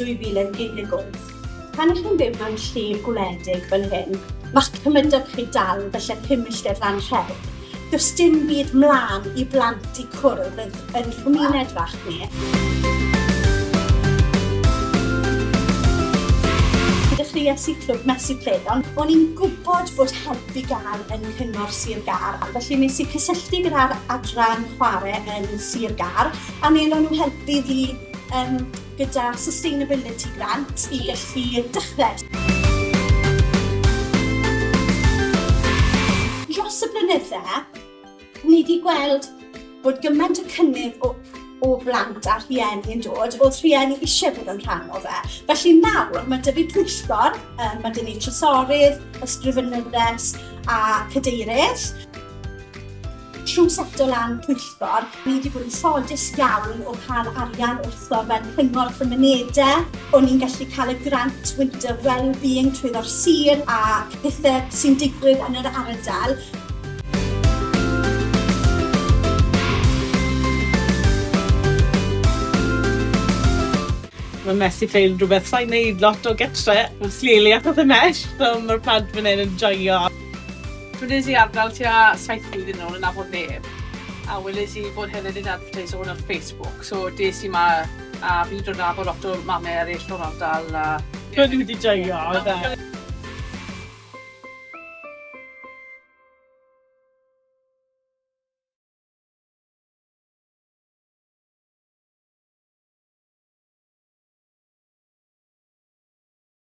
2018. Pan ych chi'n byw mewn lle gwledig fel hyn, ma'ch cymydog chi dal falle 5 milltir lan rhewg. Does dim byd mlaen i blant i cwrdd yn, yn chymuned fach ni. Dechreuais i clwb Messy Play, ond o'n i'n gwybod bod help i gael yn Cyngor Sir Gâr, felly nes i cysylltu gyda'r adran chwarae yn Sir Gâr, a wnaethon nhw helpu fi um, gyda Sustainability Grant i gallu dechrau. Dros y blynydde, ni wedi gweld bod gymaint o cynnydd o, o blant a rhieni yn dod, oedd rhieni eisiau bod yn rhan o fe. Felly nawr mae 'da fi pwyllgor, um, mae 'da ni trysorydd, ysgrifenyddes a cadeirydd. Trwy seto lan pwyllgor, ni wedi bod yn ffodus iawn o cael arian wrtho fel cyngor cymunedau. O'n i'n gallu cael y grant Winter Wellbeing trwyddo'r sir a pethau sy'n digwydd yn yr ardal. Mae Messy Play yn rhywbeth sa'n neud lot o gytre. Mae'n clearly achos y mesh, so mae'r plant fan hyn yn joio. Symudais i ardal tua saith blwyddyn yn ôl yn nabod neb, a weles i bod Helen yn adverteiso hwn ar Facebook, so des i 'ma a fi 'di dod nabod lot o mame eryll o'r ardal a... Dwi wedi joio, oedd e?